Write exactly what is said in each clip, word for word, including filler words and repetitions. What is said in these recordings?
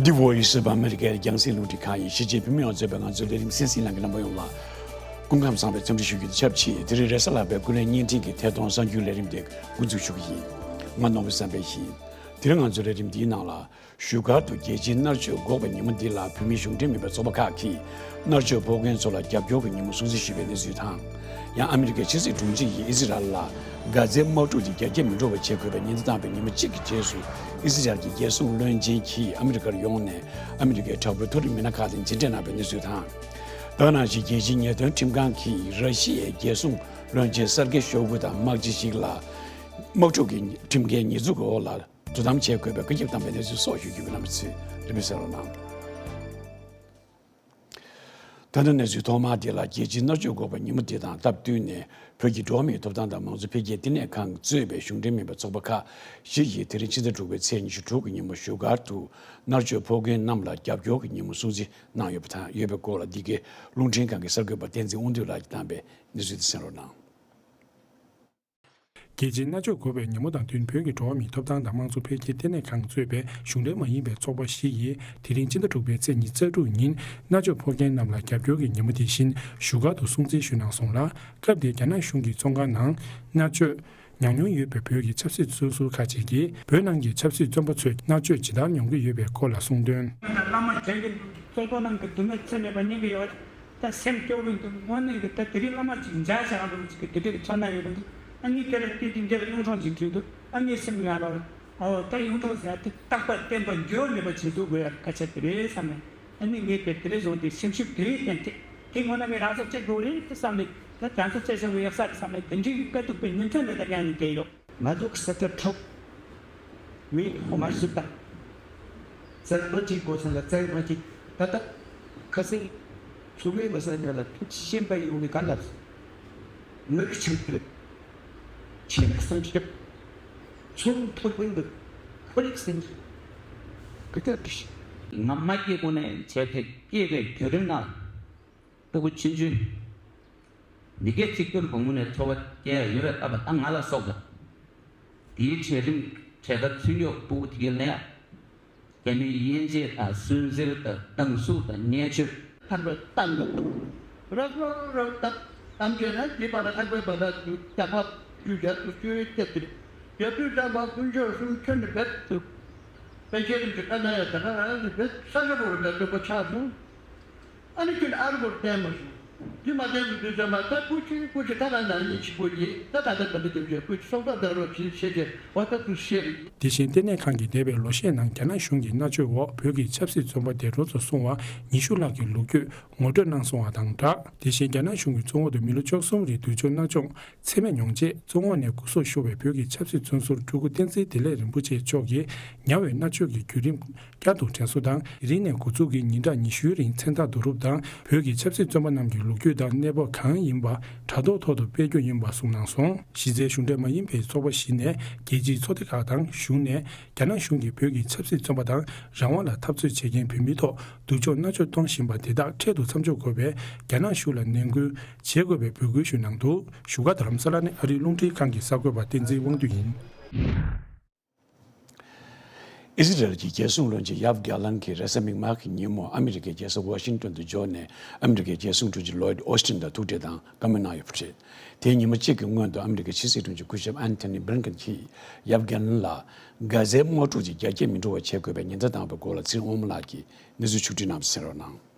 The Voice of America རྒྱང་སྲིང་རླུང་འཕྲིན་ཁང་ཡིན། གཞིས་བྱེས་བོད་མི་ཡོངས་གཙོས་པའི་ང་ཚོའི་ལས་རིམ་གསན་གཟིགས་གནང་མཁན་རྣམ་པ་ཡོངས་ལ་སྐུ་ཁམས་བཟང་བའི་འཚམས་འདྲི་ཞུ་རྒྱུ་དང་ཆབས་ཅིག་དེ་རིང་རེས་གཟའ་ལྷག་པའི་ཀུན་གླེང་བརྙན་འཕྲིན་གྱི་ཐད་གཏོང་གསར་འགྱུར་ལས་རིམ་དེ་འགོ་འཛུགས་ཞུ་གི་ཡིན། ང་ནོར་བུ་བསམ་འཕེལ་ཡིན། དེ་རིང་ང་ཚོའི་ལས་རིམ་འདིའི་ནང་ལ། བཞུགས་སྒར་དུ་རྒྱལ་སྤྱིའི་མནར་གཅོད་འགོག་པའི་ཉིན་མོ་འདི་ལ་བོད་མིའི་གཞུང་འབྲེལ་མིན་པའི་ཚོགས་པ་ཁག་གིས་མནར་གཅོད་ཕོག་མཁན་ཚོ་ལ་རྒྱབ་སྐྱོར་གྱི་ཉིན་མོ་སྲུང་བརྩི་ཞུས་པའི་གནས་ཚུལ་དང་། ཡང་ཨ་མི་རི་ཀའི་ཕྱི་སྲིད་དྲུང་ཆེ་ཡིས་ཨི་ཟི་རལ་ལ་གྷ་ཛའི་དམག་འཁྲུག་དེ་རྒྱ་སྐྱེད་མི་འགྲོ་བ་བྱེད་དགོས་པའི་ཉེན་བརྡ་བཏང་བའི་ཉིན་མོ་གཅིག་གི་རྗེས་སུ་ཨི་ཟི་རལ་གྱི་རྒྱལ་སྲུང་བློན་ཆེན་གྱིས་ཨ་མི་རི་ཀར་ཡོང་ནས་ཨ་མི་རི་ཀའི་དྲག་པོའི་མཐོ་རིམ་མི་སྣ་ཁག་དང་མཇལ་འཕྲད་གནང་བའི་གནས་ཚུལ་དང་། ད་ག་ནང་བཞིན་རྒྱལ་སྤྱིའི་ཉེས་དོན་ཁྲིམས་ཁང་གིས་ར་ཤི་ཡའི་རྒྱལ་སྲུང་བློན་ཆེན་སར་གེ་ཤོ་གུ་དང་དམག་སྤྱི་ཞིག་ལ་དམག་འཁྲུག་གི་ཁྲིམས་འགལ་ཉེས་འཛུགས་ཀྱི་འོག་ལ། དོ་དམ་བྱེད་དགོས་པའི་བཀའ་ཁྱབ་བཏང་བའི་གནས་ཚུལ་སོགས་ཞུ་རྒྱུ་ཡོད་པ་རྣམས་ཚོས་རིན་པས་གསན་རོགས་གནང་། ད་ལྟ་གནས་ཚུལ་ཐོག་མ་དེ་ལ། རྒྱལ་སྤྱིའི་མནར་གཅོད་འགོག་པའི་ཉིན་མོ་དེ་དང་སྟབས་བསྟུན་ནས། བོད་ཀྱི་འགྲོ་བ་མིའི་ཐོབ་ཐང་དང་མང་གཙོ་འཕེལ་རྒྱས་ལྟེ་གནས་ཁང་གཙོས་པའི་གཞུང་འབྲེལ་མིན་པའི་ཚོགས་པ་ཁག་བཞི་ཡིས་དེ་རིང་ཕྱི་ཟླ་དྲུག་པའི་ཚེས་ཉི་ཤུ་དྲུག་གི་ཉིན་མོ་བཞུགས་སྒར་དུ་མནར་གཅོད་ཕོག་མཁན་རྣམས་ལ་རྒྱབ་སྐྱོར་གྱི་ཉིན་མོ་སྲུང་བརྩི་གནང་ཡོད་པ་དང་། ཡོད་པའི་སྐོར་ལ་འདི་གའི་རླུང་འཕྲིན་ཁང་གི་གསར་འགོད་པ་བསྟན་འཛིན་དབང་འདུས་ལགས་ཀྱིས་བཏང་བའི་གནས་ཚུལ་དེ་གསན་རོགས་གནང་། རྒྱལ་སྤྱིའི་མནར་གཅོད་འགོག་པའི་ཉིན་མོ་དང་བསྟུན། བོད་ཀྱི་འགྲོ་བ་མིའི་ཐོབ་ཐང་དང་དམངས་གཙོ་འཕེལ་རྒྱས་ལྟེ་གནས་ཁང་གཙོས་པའི་གཞུང་འབྲེལ་མ་ཡིན་པའི་ཚོགས་པ་བཞི་ཡིས་དེ་རིང་སྤྱི་ཟླ་དྲུག་པའི་ཚེས་ཉི་ཤུ་རྩ་དྲུག་ཉིན་མནར་གཅོད་ཕོག་མཁན་རྣམས་ལ་རྒྱབ་སྐྱོར་གྱི་ཉིན་མོ་དེ་བཞིན་བཞུགས་སྒར་དུ་སྲུང་བརྩི་ཞུས་གནང་སོང་ལ། སྐབས་དེར་རྒྱ་ནག་གཞུང་གི་བཙོན་ཁང་ནང་མནར་གཅོད་མྱོང་མྱོང་ཡོད་པའི་བོད་ཀྱི་ཆབ་སྲིད་བཙོན་ཟུར་ཁག་ཅིག་གིས་བོད་ནང་གི་ཆབ་སྲིད་བཙོན་པ་ཚོས་མནར་གཅོད་ཇི་ལྟར་མྱོང་གི་ཡོད་པའི་སྐོར་ལ་གསུངས་དོན། བླ་མ་དྲན་གྱི་འདུག་བཙོན་ཁང་ནང་གི་སྡུག་བསྔལ་ཚད་མེད་པ་མྱོང་གི་ཡོད། ད་སེམས་སྐྱོ་གི་འདུག་དངོས་གནས་ཀྱི་ད་དེ་རིང་བླ་མ་ཅིག་མཇལ་བྱ་རུང་ཅིག་གི་དེ་འདྲའི་ཚོར་སྣང་ཡོད་པ་འདུག་ཨ་ནི་དེ་ལ་བལྟས་ཏེ་འདི་ལ་གཡུང་དྲུང་ཅིག་བྲིས་འདུག་ཨ་ནི་སེམས་ངལ་བ། ཨོ་ད་གཡུང་དྲུང་ཟེར་ཡ་དེ་རྟག་པར་བསྟན་པ་འགྱུར་བ་མེད་པ་བྱེད་འདུག་དགོས་ཡ་སྐད་ཆ་དེ་རེད་བསམ་ནས། ཨ་ནི་ངས་དེ་དེ་རེ་བཟུང་སྟེ་སེམས་ཤུགས་དེ་རེ་བསྟན་ཏེ། དེ་ངོ་ན་ངས་རང་ཚོ་བྱེད་དགོས་རེད་དེ་བསམ་ནས། ད་རང་ཚོ་བྱེད་བྱ་བའི་ཡག་ས་རེད་བསམ་ནས། དེ་འདྲའི་དཀའ་སྡུག་པའི་ཉིན་ཐོན་ནས་ད་ཉན་ནས་བསྡད་ཡོད། ང་ཚོ་གི་ས་ཆ་འཕྲོག་མི་ཁོ་མ་ཞིག་དང་། བཙན་པོ་གཅིག་གོ་སོང་ལ་བཙན་པོ་གཅིག་ད་ལྟ་ཁ་སང་ཚུགས་མེད་མ་ས་ཆ་ལ་ཐུགས་ཤེས་པ་ཡོང་གི་ག་ལ་མི་གི་ཆང་ཕུད་ཆེན་པོ་སང་ཁྱབ་ཚུགས་ཐུགས་པའི་འདུག་ཁོ་རིག་སེང་གི་ད་ལྟ་ང་མ་སྐྱེས་གོང་ནས་བྱས་ཏེ་སྐྱེས་པའི་བརྒྱུད་རིམ་ནང་། སྟོབས་པོ་ཆུང་ཆུང་། མི་སྐད་གཅིག་གྱུར་གོང་ནས་འཚོ་བ་སྐྱེལ་ཡ་ཡོད་པའི་སྟབས་ལ་ད་ང་ལ་སོགས་པ། དེའི་གྲལ་རིམ་གྲལ་ཁ་ཚུད་མགྱོགས་སྤུ་གུ་དེ་གའི་ལ་ཡ། རྒྱ་མིའི་དབྱེ་འབྱེད་དང་སུན་གཙེར་དང་སྡང་ཟུག་དང་བརྙས་བཅོས། ཐར་པའི་གཏམ་དང་། རབ་རོབ་རབ་གཏམ་གཏམ་བརྗོད་ན་འདི་པར་ཨ་པའི་པ་ལ་དུ་རྒྱ་ཕབ་རྒྱུ་རྒྱ་དུ་བཅོས་སྐྱབས་ཏེ། རྒྱ་དུས་ཙམ་པ་དཀོན་མཆོག་གསུམ་ཁྱོན་ནས་བེད་དུ། པཎ་ཆེན་རིན་པོ་ཆེ་ཨ་ན་ཡ་ད་ག་རང་རེ་བེད་ས་ཆ་བོར་བེད་དུ་པ་ཆགས་སོང་། ཨ་ནི་ཁྱོད་ཨ་རུ་བར་བསྟན་མ་སོང་། འདི་མ་བསྟན་གྱི་དུས་ཙམ་པ་ད་སྐུ་མཁྱེན་སྐུ་མཁྱེན་ད་ག་ན་ནི་ཆི་པོ་ཡིན་ད་ད་ད་ད་ད་དེ་བྱས་སྐུ་མཁྱེན་སོང་ད་ད་རོགས་བྱེད་བྱེད་བྱེད་བ་ད་དུ་ཤེས་རེད། དེ་བཞིན་ལྟེ་གནས་ཁང་གིས་འདས་པའི་ལོ་ཤས་ནང་རྒྱ་ནག་གཞུང་གི་མནར་གཅོད་འོག་བོད་ཀྱི་ཆབ་སྲིད་བཙོན་པ་དེ་རོ་ཙོ་སོང་བ་ཉི་ཤུ་ལྷག་གི་ལོ་རྒྱུས་ངོ་སྤྲོད་གནང་སོང་བ་དང་སྦྲགས། དེ་བཞིན་རྒྱ་ནག་གཞུང་གི་བཙོན་འོག་ཏུ་མི་ལོ་བཅུ་གསུམ་རིང་སྡུག་སྦྱོང་མནར་གཅོད་ཚད་མེད་མྱོང་རྗེས་བཙོན་འོག་ནས་སྐུ་སྲོག་ཤོར་བའི་བོད་ཀྱི་ཆབ་སྲིད་བཙོན་ཟུར་སྤྲུལ་སྐུ་བསྟན་འཛིན་བདེ་ལེགས་རིན་པོ་ཆེ་མཆོག་གིས་ཉེ་བའི་མནར་གཅོད་ཀྱི་བརྒྱུད་རིམ། བསྐྱར་དུ་དྲན་གསོ་དང་། དེ་རིང་ནས་འགོ་འཛུགས་ཀྱིས་ཉིན་གྲངས་ཉི་ཤུའི་རིང་མཚན་རྟགས་བསྡུ་རུབ་དང་། བོད་ཀྱི་ཆབ་སྲིད་བཙོན་པ་རྣམས་ཀྱི་ལོ་རྒྱུས་དང་གནས་བབ་གང་ཡིན་པ་དྲ་ཐོག་ཐོག་ཏུ་སྤེལ་རྒྱུ་ཡིན་པ་གསུངས་གནང་སོང་། གཞི་རྩའི་གཞུང་འབྲེལ་མ་ཡིན་པའི་ཚོགས་པ་བཞི་ནས་རྒྱལ་སྤྱིའི་ཚོགས་སྡེ་ཁག་དང་གཞུང་ནས་རྒྱ་ནག་གཞུང་གིས་བོད་ཀྱི་ཆབ་སྲིད་བཙོན་པ་དང་རང་དབང་ལ་འཐབ་རྩོད་བྱེད་མཁན་བོད་མི་ཐོག་སྡུག་སྦྱོང་མནར་གཅོད་གཏོང་བཞིན་པ་དེ་དག་འཕྲལ་དུ་མཚམས་འཇོག་དགོས་པའི་རྒྱ་ནག་གཞུང་ལ་ནན་སྐུལ་བྱེད་དགོས་པའི་འབོད་སྐུལ་ཞུས་གནང་འདུག་བཞུགས་སྒར་རྡ་རམ་ས་ལ་ནས་ཨ་རིའི་རླུང་འཕྲིན་ཁང་གི་གསར་འགོད་པ་བསྟན་འཛིན་དབང་འདུས་ཡིན། ཨི་ཟི་རལ་གྱི་རྒྱལ་སྲུང་བློན་ཆེན་ཡབ་གྷ་ལན་གྱིས་རེས་གཟའ་མིག་དམར་གྱི་ཉིན་མོ་ཨ་མི་རི་ཀའི་རྒྱལ་ས་ཝ་ཤིང་ཏོན་དུ་འབྱོར་ནས་ཨ་མི་རི་ཀའི་རྒྱལ་སྲུང་དྲུང་ཆེ་ལོའིད་ཨོ་སི་ཏིན་དང་ཐུག་འཕྲད་དང་བཀའ་མོལ་གནང་ཡོད་པ་རེད། དེའི་ཉི་མ་གཅིག་གི་སྔོན་དུ་ཨ་མི་རི་ཀའི་ཕྱི་སྲིད་དྲུང་ཆེ་སྐུ་ཞབས་ཨན་ཐོ་ནི་བྷི་ལིན་ཀེན་གྱིས་ཡབ་གྷ་ལན་ལ་གྷ་ཛའི་དམག་འཁྲུག་ཅིག་རྒྱ་སྐྱེད་མི་འགྲོ་བ་བྱེད་དགོས་པའི་ཉེན་བརྡ་བཏང་བའི་སྐོར་ལ་ཚེ་རིང་དབང་མོ་ལགས་ཀྱིས་གནས་ཚུལ་ཕྱོགས་བསྒྲིགས་གནང་བ་གསན་རོགས་གནང་།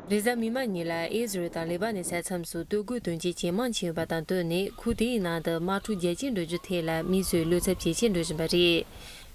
རེས་གཟའ་མིག་དམར་ཉིན་ལ་ཨི་ཟི་རལ་དང་ལེ་པ་ནན་ས་མཚམས་སུ་སྟོད་གོས་གདོན་ཆས་ཇེ་མང་ཕྱིན་ཡོད་པ་དང་བསྟུན་ནས། ཁུལ་དེའི་ནང་དུ་དམག་འཁྲུག་རྒྱ་སྐྱེད་འགྲོ་རྒྱུ་ཐད་ལ་མི་ཚོའི་བློ་འཚབ་ཇེ་ཆེར་འགྲོ་བཞིན་པ་རེད།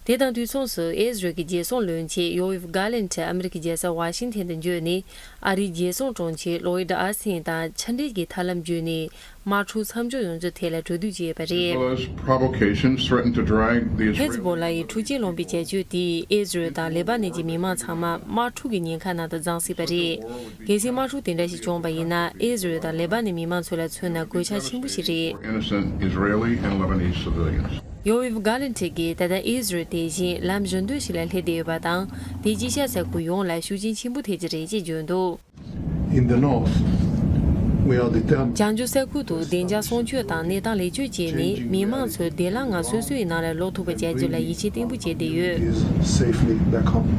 དེ་དང་དུས་མཚུངས་སུ་ཨི་ཟི་རལ་གྱི་རྒྱལ་སྲུང་བློན་ཆེན་ཡོ་ཨིབ་གྷ་ལན་ཨ་མི་རི་ཀའི་རྒྱལ་ས་ཝ་ཤིང་ཐན་དུ་འབྱོར་ནས། ཨ་རིའི་རྒྱལ་སྲུང་དྲུང་ཆེ་ལོའིད་ཨོ་སི་ཏིན་དང་ཕྱག་འབྲེལ་གྱི་ཐབས་ལམ་བརྒྱུད་ནས། དམག་འཁྲུག་མཚམས་འཇོག་ཡོང་རྒྱུ་ཐད་ལ་གྲོས་བསྡུར་བྱས་པ་རེད། Hezbollah's provocations threaten to drag the Israeli ཧེ་ཛི་བྷོ་ལ་ཡི་འཁྲུག་ཆེན་སློང་པའི་བྱ་སྤྱོད་དེས་ཨི་ཟི་རལ་དང་ལེ་པ་ནན་གྱི་མི་མང་ཚང་མ་དམག་འཁྲུག་གི་ཉེན་ཁ་ནང་དུ་བརྫངས་སྲིད་པ་རེད། གལ་སྲིད་དམག་འཁྲུག་དེ་འདྲ་ཞིག་བྱུང་བ་ཡིན་ན། ཨི་ཟི་རལ་དང་ལེ་པ་ནན་མི་མང་ཚོ་ལ་མཚོན་ན་གོད་ཆག་ཆེན་པོ་ཞིག་རེད། Innocent Israeli and Lebanese civilians. ཡོ་ཨིབ་གྷ་ལན་གྱིས་ད་ལྟ་ཨི་ཟི་རལ་དེ་བཞིན་ལམ་གཞན་དོན་ཞིག་ལ་སླེབས་བསྡད་ཡོད་པ་དང་། དེ་རྗེས་ཤར་ས་ཁུལ་ཡོངས་ལ་ཤུགས་རྐྱེན་ཆེན་པོ་ཐེབས་ཀྱི་རེད་ཅེས་བརྗོད་འདུག In the north, We are determined. བྱང་ཕྱོགས་ས་ཁུལ་དུ་བདེ་འཇགས་སྲུང་སྐྱོབ་དང་གནས་སྟངས་ལེགས་བཅོས་བྱས་ནས། མི་མང་ཚོ་བདེ་བླག་ངང་སོ་སོའི་ནང་ལ་ལོག་ཐུབ་པ་བྱ་རྒྱུ་ལ་ཡིད་ཆེས་བརྟན་པོ་བྱས་བསྡད་ཡོད། Is safely back home.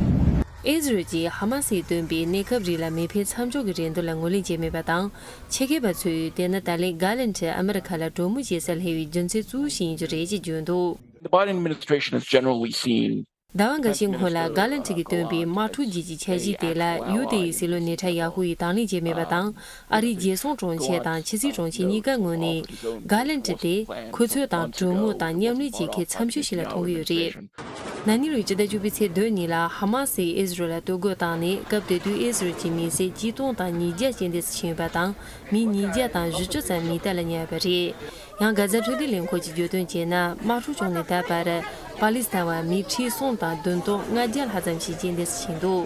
ཨི་ཟི་རལ་གྱིས་ཧ་མ་སིས་བཏོན་པའི་གནས་སྐབས་རིང་ལ་མེ་འཕེན་མཚམས་འཇོག་གི་རེ་འདུན་ལ་ངོས་ལེན་བྱས་མེད་པ་དང་། ཆེད་མཁས་པ་ཚོས་དེ་ནི་ད་ལན་གྷ་ལན་ཁྲི་ཨ་མི་རི་ཁ་ལ་གྲོས་མོལ་བྱེད་སར་སླེབས་པའི་རྒྱུ་མཚན་གཙོ་བོ་ཞིག་ཡིན་རྒྱུ་རེད་ཅེས་བརྗོད་འདུག། The Biden administration is generally seen ཟླ་བ་འགའ་ཤས་སྔོན་ལ་གྷ་ལན་ཁྲི་གིས་བཏོན་པའི་དམག་འཁྲུག་རྗེས་ཀྱི་འཆར་གཞི་དེ་ལ་ཡུལ་དེ་ཡི་སྲིད་བློན་ནེ་ཐན་ཡ་ཧུ་ཡིས་དང་ལེན་བྱས་མེད་པ་དང་། ཨ་རིའི་རྒྱལ་སྲུང་དྲུང་ཆེ་དང་ཕྱི་སྲིད་དྲུང་ཆེ་གཉིས་ཀ་ངོས་ནས་གྷ་ལན་ཁྲི་དེ་ཁོ་ཚོའི་དང་གྲོས་མོལ་དང་མཉམ་ལས་བྱེད་མཁན་འཚམ་ཤོས་ཤིག་ལ་མཐོང་གི་ཡོད་རེད། ན་ནིང་ལོའི་ཕྱི་ཟླ་བཅུ་པའི་ཚེས་བདུན་ཉིན་ལ་ཧ་མ་སིས་ཨི་ཟི་རལ་ལ་གཏོར་རྒོལ་བཏང་ནས། སྐབས་དེ་དུས་ཨི་ཟི་རལ་གྱི་མི་སེར་གཅིག་སྟོང་དང་ཉིས་བརྒྱ་རྐྱེན་འདས་སུ་ཕྱིན་ཡོད་པ་དང་། མི་ཉིས་བརྒྱ་དང་བཞི་བཅུ་ཙམ་མེ་མདའ་ལ་ཉར་ཡོད་པ་རེད། ཡང་གྷ་ཛ་འཕྲོད་བསྟེན་ལས་ཁུངས་ཀྱིས་བརྗོད་དོན་བྱས་ན། དམག་འཁྲུག་བྱུང་ནས་ད་བར་པ་ལི་སི་ཐན་བ་མི་ཁྲི་གསུམ་དང་བདུན་སྟོང་ལྔ་བརྒྱ་ལྷག་ཙམ་ཞིག་རྐྱེན་འདས་སུ་ཕྱིན་འདུག།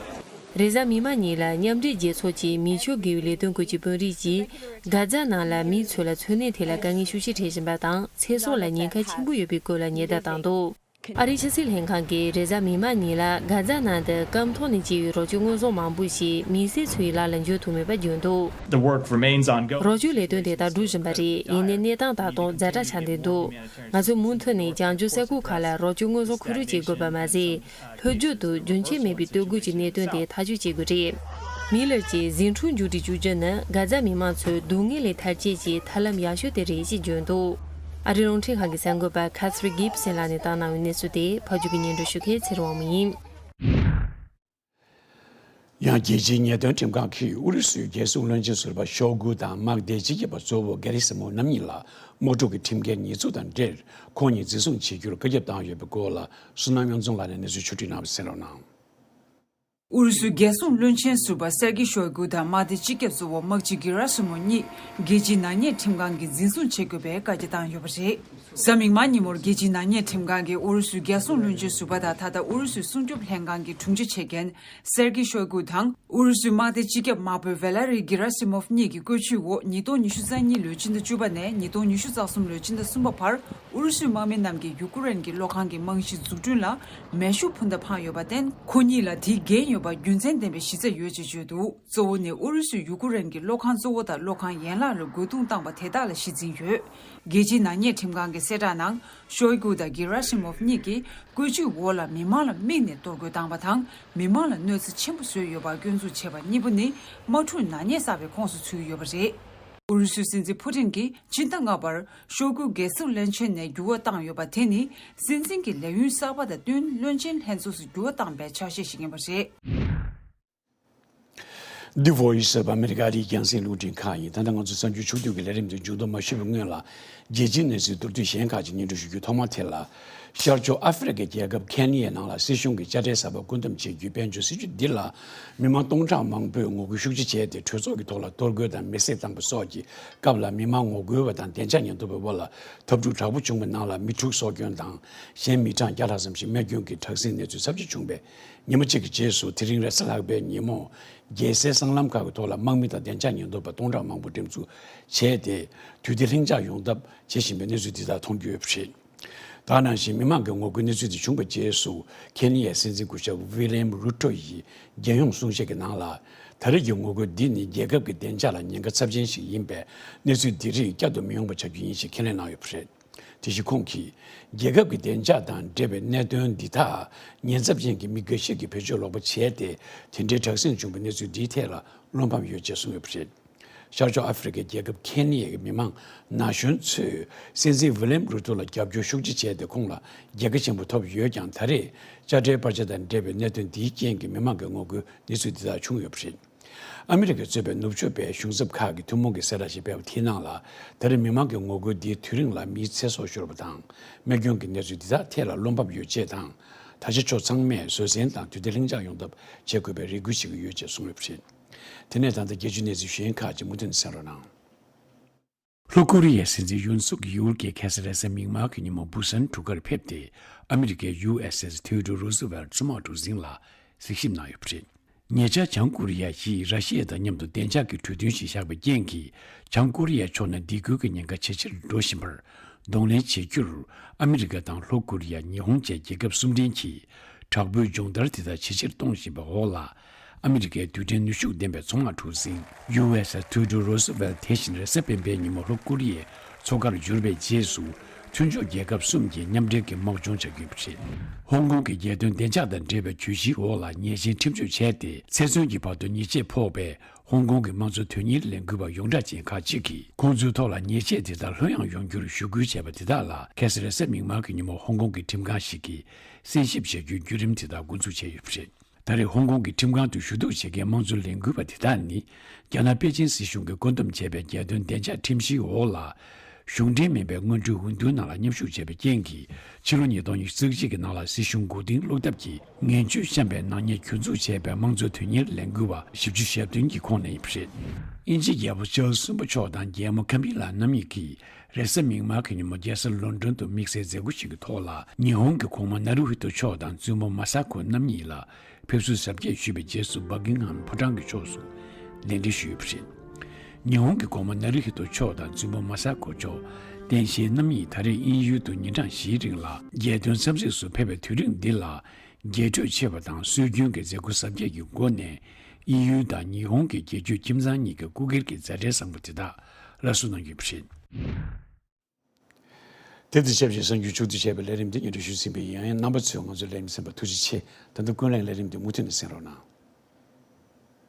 རེས་གཟའ་མིག་དམར་ཉིན་ལ་མཉམ་འབྲེལ་རྒྱལ་ཚོགས་ཀྱི་མི་ཆོས་དགེ་བའི་ལས་དོན་སྐོར་གྱི་དཔོན་རིགས་ཀྱིས་གྷ་ཛ་ནང་ལ་མི་ཚོ་ལ་འཚོ་གནས་ཐད་ལ་དཀའ་ངལ་ཤུགས་ཆེ་འཕྲད་བཞིན་པ་དང་། ཚེ་སྲོག་ལ་ཉེན་ཁ་ཆེན་པོ་ཡོད་པའི་སྐོར་ལ་ཉེན་བརྡ་བཏང་འདུག། ཨ་རིའི་ཕྱི་སྲིད་ལྷན་ཁང་གིས་རེས་གཟའ་མིག་དམར་ཉིན་ལ་གྷ་ཛ་ནང་དུ་སྐམ་ཐོག་ནས་སྐྱེལ་བའི་རོགས་སྐྱོར་དངོས་ཟོག་མང་པོ་ཞིག་མི་སེར་ཚོའི་ལག་ལ་འབྱོར་ཐུབ་མེད་པ་བརྗོད་འདུག། The work remains ongoing. རོགས་སྐྱོར་ལས་དོན་དེ་ལྟར་སྒྲུབ་བཞིན་པ་རེད། ཡིན་ནའི་གནས་སྟངས་ད་དུང་ཛ་དྲག་ཆགས་བསྡད་འདུག། ང་ཚོས་མུ་མཐུད་ནས་བྱང་ཕྱོགས་ས་ཁུལ་ཁག་ལ་རོགས་སྐྱོར་དངོས་ཟོག་མཁོ་སྤྲོད་བྱེད་དགོས་པ་མ་ཟད། ལྷོ་རྒྱུད་དུ་རྒྱུན་ཆད་མེད་པའི་གཏོར་རྒོལ་གྱི་གནད་དོན་དེ་ཐག་གཅོད་བྱེད་དགོས་རེད། མི་ལར་གྱིས་ཟིང་འཁྲུག་མཇུག་སྒྲིལ་བཅུག་རྒྱུ་ནི་གྷ་ཛ་མི་མང་ཚོའི་སྡུག་བསྔལ་ལས་ཐར་ཆེད་ཀྱི་ཐབས་ལམ་ཡག་ཤོས་དེ་རེད་ཅེས་བརྗོད་འདུག། ཨ་རིའི་རླུང་འཕྲིན་ཁང་གི་གསར་འགོད་པ་ཁ་ཐི་རི་གིབ་སན་ལགས་ནས་བཏང་གནང་བའི་གནས་ཚུལ་དེ་ཕབ་སྒྱུར་གྱིས་སྙན་སྒྲོན་ཞུ་མཁན་ཚེ་རིང་དབང་མོ་ཡིན། ཡང་རྒྱལ་སྤྱིའི་ཉེས་དོན་ཁྲིམས་ཁང་གིས་ཨུ་རུ་སུའི་རྒྱལ་སྲུང་བློན་ཆེན་ཟུར་པ་ཤོ་གུ་དང་དམག་སྡེ་སྤྱི་ཁྱབ་པ་གཙོ་བོ་གེ་རི་སི་མོ་རྣམ་གཉིས་ལ་དམག་འཁྲུག་གི་ཁྲིམས་འགལ་ཉེས་འཛུགས་དང་འབྲེལ་ཁོང་གཉིས་འཛིན་བཟུང་བྱེད་རྒྱུར་བཀའ་ཁྱབ་བཏང་ཡོད་པའི་སྐོར་ལ་བསོད་ནམས་དབྱངས་འཛོམས་ལགས་ནས་གནས་ཚུལ་ཕྱོགས་སྒྲིག་གནང་བ་གསན་རོགས་གནང་། ཨུ་རུ་སུའི་རྒྱལ་སྲུང་བློན་ཆེན་ཟུར་པ་སེར་གི་ཤོ་གུ་དང་དམག་སྡེ་སྤྱི་ཁྱབ་གཙོ་བོ་དམག་སྤྱི་གེ་ར་སི་མོ་གཉིས་རྒྱལ་སྤྱིའི་ནག་ཉེས་ཁྲིམས་ཁང་གིས་འཛིན་བཟུང་བྱེད་དགོས་པའི་བཀའ་རྒྱ་བཏང་ཡོད་པ་རེད། གཟའ་མིག་དམར་ཉིན་མོར་རྒྱལ་སྤྱིའི་ནག་ཉེས་ཁྲིམས་ཁང་གིས་ཨུ་རུ་སུའི་རྒྱལ་སྲུང་བློན་ཆེན་ཟུར་པ་དང་ད་ལྟ་ཨུ་རུ་སུའི་སྲུང་སྐྱོབ་ལྷན་ཁང་གི་དྲུང་ཆེ་བྱེད་མཁན་སེར་གི་ཤོ་གུ་དང་། ཨུ་རུ་སུའི་དམག་སྡེ་སྤྱི་ཁྱབ་དམག་དཔོན་ཝེ་ལ་རི་གི་ར་སི་མོབ་གཉིས་ཀྱི་བཀོད་ཇུས་འོག་ཉིས་སྟོང་ཉི་ཤུ་རྩ་གཉིས་ལོའི་ཕྱི་ཟླ་བཅུ་པ་ནས་ཉིས་སྟོང་ཉི་ཤུ་རྩ་གསུམ་ལོའི་ཕྱི་ཟླ་གསུམ་པ་བར་ཨུ་རུ་སུའི་དམག་མི་རྣམས་ཀྱིས་ཡུ་ཀུ་རེན་གྱི་གློག་ཁང་གི་རྨང་གཞི་འཛུགས་སྐྲུན་ལ་མེ་ཤུགས་འཕུར་མདའ་འཕངས་ཡོད་པར་བརྟེན། ཁོ་གཉིས་ལ་དེའི་འགན་ཡོད་པར་རྒྱུ་མཚན་ལྡན་པའི་གཞི་རྩ་ཡོད་ཅེས་བརྗོད་འདུག། གཙོ་བོ་ནི་ཨུ་རུ་སུས་ཡུ་ཀུ་རེན་གྱི་གློག་ཁང་གཙོ་བོ་དང་གློག་ཁང་ཡན་ལག་ལ་རྒོལ་རྡུང་བཏང་པ་དེ་དག་ལ་གཞི་འཛིན་ཡོད། རྒྱལ་སྤྱིའི་ནག་ཉེས་ཁྲིམས་ཁང་གི་གསལ་བསྒྲགས་ནང་། ཤོའི་གུ་དང་གེ་ར་ཤི་མོབ་གཉིས་ཀྱིས་བཀོད་ཇུས་འོག་ལ་མི་མང་ལ་དམིགས་ནས་གཏོར་རྒོལ་བཏང་བ་དང་། མི་མང་ལ་གནོད་འཚེ་ཆེན་པོ་བཟོས་ཡོད་པར་སྐྱོན་འཛུགས་བྱས་པ་གཉིས་པོ་ནི་དམག་འཁྲུག་ནག་ཉེས་བསགས་པའི་ཁོངས་སུ་ཚུད་ཡོད་པ་རེད། ཨུ་རུ་སུའི་སྲིད་འཛིན་ཕུ་ཏིན་གྱིས་ཕྱི་ཟླ་ལྔ་པར་ཤོ་གུ་རྒྱལ་སྲུང་བློན་ཆེན་ནས་འགྱུར་བ་བཏང་ཡོད་པ་དེ་ནི་སྲིད་འཛིན་གྱི་ལས་ཡུན་གསར་པ་དང་བསྟུན་བློན་ཆེན་ལྷན་ཚོགས་སུ་འགྱུར་བ་བཏང་པའི་ཆ་ཤས་ཤིག་ཡིན་པ་རེད། The Voice ཟེར་བ་ཨ་མི་རི་ཀ་ཨ་རིའི་རྒྱང་སྲིང་རླུང་འཕྲིན་ཁང་ཡིན། ད་ལྟ་ང་ཚོ་གསར་འགྱུར་ཕྱོགས་བསྡུས་ཀྱི་ལས་རིམ་འདི་མཇུག་བསྡོམས་མ་ཞུས་པའི་སྔོན་ལ། རྒྱལ་སྤྱིའི་གནས་ཚུལ་མདོར་བསྡུས་གཞན་ཁག་ཅིག་སྙན་སྒྲོན་ཞུ་རྒྱུ། ཐོག་མར་དེ་ལ། ཤར་ཕྱོགས་ཨ་ཧྥེ་རི་ཁའི་རྒྱལ་ཁབ་ཁེན་ཡའི་ནང་ལ་སྲིད་གཞུང་གིས་དཔྱ་ཁྲལ་གསར་པ་བཀོད་འདོམས་བྱེད་རྒྱུའི་དཔལ་འབྱོར་སྲིད་ཇུས་འདི་ལ། མི་མང་སྟོང་ཕྲག་མང་པོས་ངོ་རྒོལ་ཤུགས་ཆེ་བྱས་ཏེ། གྲོས་ཚོགས་ཀྱི་ཐོག་ལ་གཏོར་རྒོལ་དང་མེ་བསྲེགས་བཏང་པ་སོགས་ཀྱི་སྐབས་ལ། མི་མང་ངོ་རྒོལ་བ་དང་བདེ་འཇགས་ཉེན་རྟོག་པའི་དབར་ལ་འཐབ་འཁྲུག་དྲག་པོ་བྱུང་བའི་ནང་ལ། མི་དྲུག་སྲོག་སྐྱོན་དང་། གཞན་མི་གྲངས་བརྒྱ་ལྷག་ཙམ་ཞིག་རྨས་སྐྱོན་གྱི་དྲག་ཟིང་གནས་ཚུལ་ཚབས་ཆེ་བྱུང་བའི། ཉིན་མོ་གཅིག་གི་རྗེས་སུ། དེ་རིང་རེས་གཟའ་ལྷག་པའི་ཉིན་མོ། རྒྱལ་སའི་སྲང་ལམ་ཁག་གི་ཐོག་ལ་དམག་མི་དང་བདེ་འཇགས་ཉེན་རྟོག་པ་སྟོང་ཕྲག་མང་པོ་འགྲེམས་འཛུགས་བྱས་ཏེ། དུས་བདེ་ལྷིང་འཇགས་ཡོང་ཐབས་བྱེད་བཞིན་པའི་གནས་ཚུལ་འདི་དག་མཐོང་རྒྱུ་ཡོད་པ་རེད། ད་ག་ནང་བཞིན་མི་མང་གི་ངོ་རྒོལ་གནས་ཚུལ་འདི་བྱུང་བའི་རྗེས་སུ། ཁེན་ཡའི་སྲིད་འཛིན་སྐུ་ཞབས་ཝི་ལི་ཡམ་རུ་ཏོ་ཡིས་རྒྱལ་ཡོངས་གསུང་བཤད་ཀྱི་ནང་ལ། ད་རེས་ཀྱི་ངོ་རྒོལ་འདི་ནི་རྒྱལ་ཁབ་ཀྱི་བདེ་འཇགས་ལ་ཉེན་ཁ་ཚབས་ཆེན་ཞིག་ཡིན་པས། གནས་ཚུལ་འདི་རིགས་བསྐྱར་དུ་མི་ཡོང་པ་བྱ་རྒྱུ་ཡིན་ཞེས་ཁས་ལེན་གནང་ཡོད་པ་རེད། དེ་བཞིན་ཁོང་གིས། རྒྱལ་ཁབ་ཀྱི་བདེ་འཇགས་དང་འབྲེལ་བའི་གནད་དོན་འདི་དག་ཉེན་ཚབས་ཅན་གྱི་མི་འགའ་ཞིག་གིས་བེད་སྤྱོད་ལོག་པ་བྱས་ཏེ། དེ་འདྲའི་དྲག་ཟིང་བྱུང་བའི་གནས་ཚུལ་འདིའི་ཐད་ལ་བློ་ཕམ་ཡོད་ཅེས་གསུངས་ཡོད་པ་རེད། ཤར་ཕྱོགས་ཨ་ཧྥེ་རི་ཁའི་རྒྱལ་ཁབ་ཁེན་ཡའི་མི་མང་ན་གཞོན་ཚོས་སྲིད་འཛིན་ཝི་ལི་ཡམ་རུ་ཏོ་ལ་རྒྱབ་སྐྱོར་ཤུགས་ཆེ་བྱས་ཏེ། ཁོང་ལ་རྒྱལ་ཁ་ཆེན་པོ་ཐོབ་ཡོད་ཀྱང་། ད་རེས་དཔྱ་ཁྲལ་སྤར་ཆ་དང་འབྲེལ་བའི་གནད་དོན་འདིའི་རྐྱེན་གྱིས་མི་མང་གི་ངོ་རྒོལ་གནས་ཚུལ་འདི་དག་བྱུང་ཡོད་པ་རེད། ཨ་མི་རི་ཀས་གཙོས་པའི་ནུབ་ཕྱོགས་པའི་གཞུང་ཚབ་ཁག་གི་ཐུན་མོང་གི་གསལ་བསྒྲགས་ཤིག་སྤེལ་བ་དེའི་ནང་ལ། ད་རེས་མི་མང་གི་ངོ་རྒོལ་འདིའི་དུས་རིང་ལ་མིའི་ཚེ་སྲོག་ཤོར་བ་དང་རྨས་སྐྱོན་གྱི་གནས་ཚུལ་འདི་དག་ཐད་ལ་བློ་འབབ་ཡོད་ཅེས་དང་། ད་ཆ་ཕྱོགས་ཚང་མས་བཟོད་བསྲན་དང་དུས་བདེ་ལྷིང་འཇགས་ཡོང་ཐབས་བྱེད་དགོས་པའི་རེ་སྐུལ་བྱེད་ཀྱི་ཡོད་ཅེས་གསུངས་ཡོད་པ་རེད། དེ་ནས་ད་ལྟ་རྒྱལ་སྤྱིའི་གནས་ཚུལ་གཞན་ཁག་ཅིག་མུ་མཐུད་ནས་གསན་རོགས་གནང་། ལྷོ་ཀོ་རི་ཡའི་སྲིད་འཛིན་ཡུན་སུག་ཡུལ་གྱིས་ཁ་སང་རེས་གཟའ་མིག་དམར་གྱི་ཉིན་མོ་བུ་སན་གྲུ་ཁར་ཕེབས་ཏེ། ཨ་མི་རི་ཀའི་ཡུ་ཨེས་ཨེས་ཐེའོ་ཌོར་རུ་སི་ཝེལ་གཙོས་དམག་གྲུ་གཟིངས་ལ་གཟིགས་ཞིབ་གནང་ཡོད་པ་རེད། ཉེ་ཆར་བྱང་ཀོ་རི་ཡ་ཡིས་ར་ཤི་ཡ་དང་མཉམ་དུ་བདེ་འཇགས་ཀྱི་གྲོས་མཐུན་ཞིག་བཞག་པའི་རྐྱེན་གྱིས། བྱང་ཀོ་རི་ཡའི་ཕྱོགས་ནས་སྡིགས་སྐུལ་གྱི་ཉེན་ཁ་ཇེ་ཆེར་འགྲོ་བཞིན་པར་གདོང་ལེན་བྱེད་རྒྱུར། ཨ་མི་རི་ཀ་དང་ལྷོ་ཀོ་རི་ཡ། ཉི་ཧོང་བཅས་རྒྱལ་ཁབ་གསུམ་འགྲན་གྱིས། དྲག་པོའི་སྦྱོང་བརྡར་དེ་དག་ཇེ་ཆེར་གཏོང་བཞིན་པའི་འོག་ལ། ཨ་མི་རི་ཀའི་རྡུལ་ཕྲན་ནུས་ཤུགས་ལྡན་པའི་མཚོ་དམག་གྲུ་གཟིངས་ཡུ་ཨེ་སི་ཐིའོ་ཌོ་རོ་སི་ཝེལ་དེ་བཞིན་རེས་གཟའ་སྤེན་པའི་ཉིན་མོ་ལྷོ་ཀོ་རི་ཡའི་མཚོ་ཁར་འབྱོར་བའི་རྗེས་སུ། མཐུན་ཕྱོགས་རྒྱལ་ཁབ་གསུམ་གྱིས་མཉམ་འབྲེལ་གྱི་དམག་སྦྱོང་བྱ་རྒྱུ་ཡིན་པ་རེད། ཧོང་ཀོང་གི་རྒྱལ་དོན་བདེ་འཇགས་དང་འབྲེལ་བའི་གྱོད་གཞིའི་འོག་ལ་ཉེས་ཅན་ཁྲིམས་གཅོད་བྱས་ཏེ། ཚེ་བཙོན་གྱི་བར་དུ་ཉེས་ཆད་ཕོག་པའི་ཧོང་ཀོང་གི་དམངས་གཙོ་དོན་གཉེར་ལས་འགུལ་བ་ཡོངས་གྲགས་ཅན་ཁག་ཅིག་གིས། ཁོང་ཚོའི་ཐོག་ལ་ཉེས་ཆད་དེ་དག་ལྷོད་ཡངས་ཡོང་རྒྱུར་ཞུ་སྐུལ་བྱས་པ་དེ་དག་ལ། ཁ་སང་རེས་གཟའ་མིག་དམར་གྱི་ཉིན་མོ་ཧོང་ཀོང་གི་ཁྲིམས་ཁང་ཞིག་གིས་གསན་ཞིབ་བྱ་རྒྱུའི་བརྒྱུད་རིམ་དེ་དག་འགོ་འཛུགས་བྱས་ཡོད་པ་རེད། ད་རེས་ཧོང་ཀོང་གི་ཁྲིམས་ཁང་དུ་ཞུ་གཏུག་བྱེད་མཁན་དམངས་གཙོ་ལས་འགུལ་བ་དེ་དག་ནི། རྒྱ་ནག་པེ་ཅིན་སྲིད་གཞུང་གིས་བཀོད་འདོམས་བྱས་པའི་རྒྱལ་དོན་བདེ་འཇགས་ཁྲིམས་གཞིའི་འོག་ལ། གཞུང་འབྲེལ་མིན་པའི་སྔོན་འགྲོའི་འོས་བསྡུའི་ནང་ལ་མཉམ་ཞུགས་བྱས་པའི་རྐྱེན་གྱིས། ཕྱི་ལོ་ཉིས་སྟོང་ཉི་ཤུ་རྩ་གཅིག་གི་ནང་ལ་སྲིད་གཞུང་མགོ་རྟིང་སློག་ཐབས་ཀྱི་ངན་བྱུས་བཤམས་པའི་ནག་ཉེས་གྱོད་འཛུགས་བྱས་པའི་དམངས་གཙོ་དོན་གཉེར་ལས་འགུལ་བ་བཞི་བཅུ་ཞེ་བདུན་གྱི་ཁོངས་ནས་ཡིན་པ་རེད། དབྱིན་ཇིའི་རྒྱལ་པོ་ཅཱལ་སི་གསུམ་པ་མཆོག་དང་རྒྱལ་མོ་ཀ་མི་ལ་རྣམ་གཉིས་ཀྱིས། རེས་གཟའ་མིག་དམར་གྱི་ཉིན་མོ་རྒྱལ་ས་ལོན་ཌོན་དུ་དམིགས་བསལ་མཛད་སྒོ་ཞིག་གི་ཐོག་ལ། ཉི་ཧོང་གི་གོང་མ་ནཱ་རུ་ཧི་ཏོ་མཆོག་དང་བཙུན་མོ་མ་ས་ཀོ་རྣམ་གཉིས་ལ་ཕེབས་བསུ་གཟབ་རྒྱས་ཞུས་པའི་རྗེས་སུ། བྷག་ཀིང་ཧམ་ཕོ་བྲང་གི་ཕྱོགས་སུ་གདན་འདྲེན་ཞུས་པ་རེད། ཉི་ཧོང་གི་གོང་མ་ནཱ་རུ་ཧི་ཏོ་མཆོག་དང་བཙུན་མོ་མ་ས་ཀོ་མཆོག་སྟན་ཤེས་རྣམ་གཉིས་ད་རེས་དབྱིན་ཡུལ་དུ་ཉིན་གྲངས་བཞིའི་རིང་ལ་རྒྱལ་དོན་འཚམས་གཟིགས་སུ་ཕེབས་པའི་དུས་རིམ་འདི་ལ། རྒྱས་སྤྲོས་ཆེ་བ་དང་སྲོལ་རྒྱུན་གྱི་མཛད་སྒོ་གཟབ་རྒྱས་ཀྱི་སྒོ་ནས། དབྱིན་ཡུལ་དང་ཉི་ཧོང་གི་རྒྱལ་གཅེས་ཁྱིམ་ཚང་གཉིས་ཀྱི་སྐུ་སྒེར་གྱི་མཛད་འཕྲིན་བཟང་པོ་དེ་དག་སླར་གསོ་གནང་རྒྱུ་ཡིན་པ་རེད། དེ་དང་ཆབས་ཅིག་གསར་འགྱུར་མཇུག་བསྡུ་བྱས་པའི་ལས་རིམ་འདི་སྙན་སྒྲོན་ཞུས་ཟིན་པ་ཡིན། ཡང་ཡང་རྣམ་པ་ཚོས་ང་ཚོའི་ལས་རིམ་གསན་པར་ཐུགས་རྗེ་ཆེ། ད་དུང་ཀུན་གླེང་ལས་རིམ་འདི་མུ་མཐུད་ནས་གསན་རོགས་གནང་།